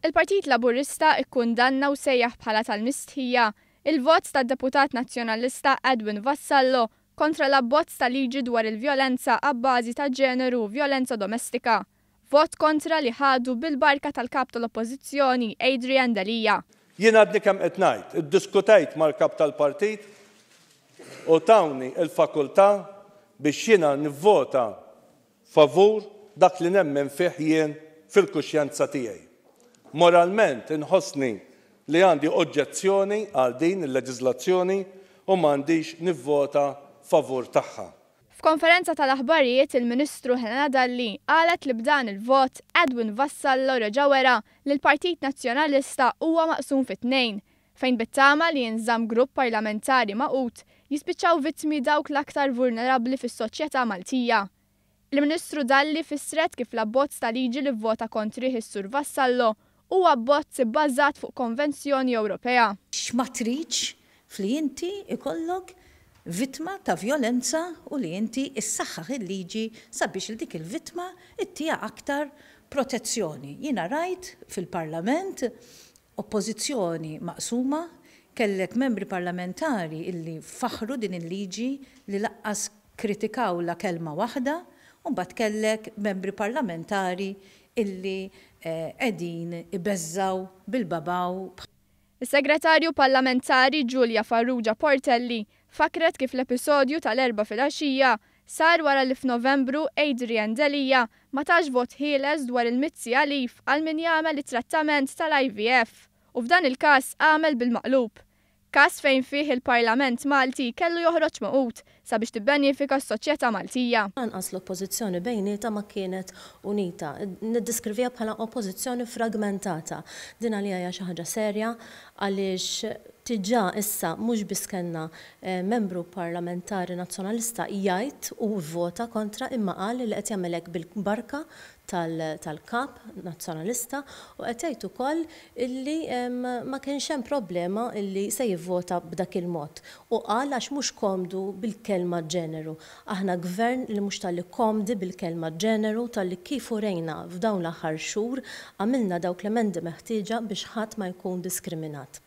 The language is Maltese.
Il-Partit Laburista kkundanna u sejjaħ bħala tal-mistħija il-vot tad-Deputat Nazzjonalista Edwin Vassallo kontra l-abbozz ta' liġi dwar il-vjolenza abbażi ta' ġeneru u vjolenza domestika. Vot kontra li ħadu bil-barka tal-Kap tal-Oppożizzjoni Adrian Delia. Jien għadni kemm qed ngħid, iddiskutejt mal-Kap tal-Partit u tawni l-fakultà biex jiena nivvota favur dak li nemmen fih jien fil-kuxjenza tiegħi. Moralment inħossni li għandi oġġezzjoni għal din il-leġiżlazzjoni u m'għandix nivvota favur tagħha. F'konferenza tal-aħbarijiet il-Ministru Helena Dalli qalet li b'dan il-vot Edwin Vassallo reġa' wera li l-Partit Nazzjonalista huwa maqsum fi tnejn, fejn bit-tama li jinżamm grupp parlamentari magħqud jispiċċaw vittmi dawk l-aktar vulnerabbli fis-soċjetà Maltija. Il-Ministru Dalli fissret kif l-abbozz ta' liġi li vvota kontrih is-Sur Vassallo huwa abbozz ibbażat fuq konvenzjoni Ewropea. X'ma tridx f'li inti jkollok vittma ta' vjolenza u li inti ssaħħaħ il-liġi sabiex 'il dik il-vittma ttiha aktar protezzjoni. Jiena rajt fil-Parlament Oppożizzjoni maqsuma, kellek membri parlamentari illi faħħru din il-liġi li laqqas kritikawlha kelma waħda, u mbagħad kellek membri parlamentari illi qegħdin ibeżżgħu bil-babaw. Is-Segretarju Parlamentari Julia Farrugia Portelli fakkret kif l-episodju tal-Erbgħa filgħaxija sar wara li f'Novembru Adrian Delia ma tax vot ħieles dwar il-Mizzi Alif għal min jagħmel it-trattament tal-IVF u f'dan il-każ għamel bil-maqlub. Każ fejn fih il-Parlament Malti kellu joħroġ magħqud sabiex tibbenifika s-soċjetà Maltija. Lanqas l-Oppożizzjoni bejnietha ma kienet unita. Niddeskriviha bħala Oppożizzjoni fragmentata. Din għalija hija xi ħaġa serja għaliex diġà issa mhux biss kellna membru parlamentari Nazzjonalista jgħid u vvota kontra imma qal li qed jagħmel hekk bil-barka tal-Kap Nazzjonalista u qed jgħid ukoll illi ma kienx hemm problema illi se jivvota b'dak il-mod. U qal għax mhux komdu bil-kelma ġeneru. Aħna Gvern li mhux talli komdi bil-kelma ġeneru talli kif urejna f'dawn l-aħħar xhur għamilna dawk l-emendi meħtieġa biex ħadd ma jkun diskriminat.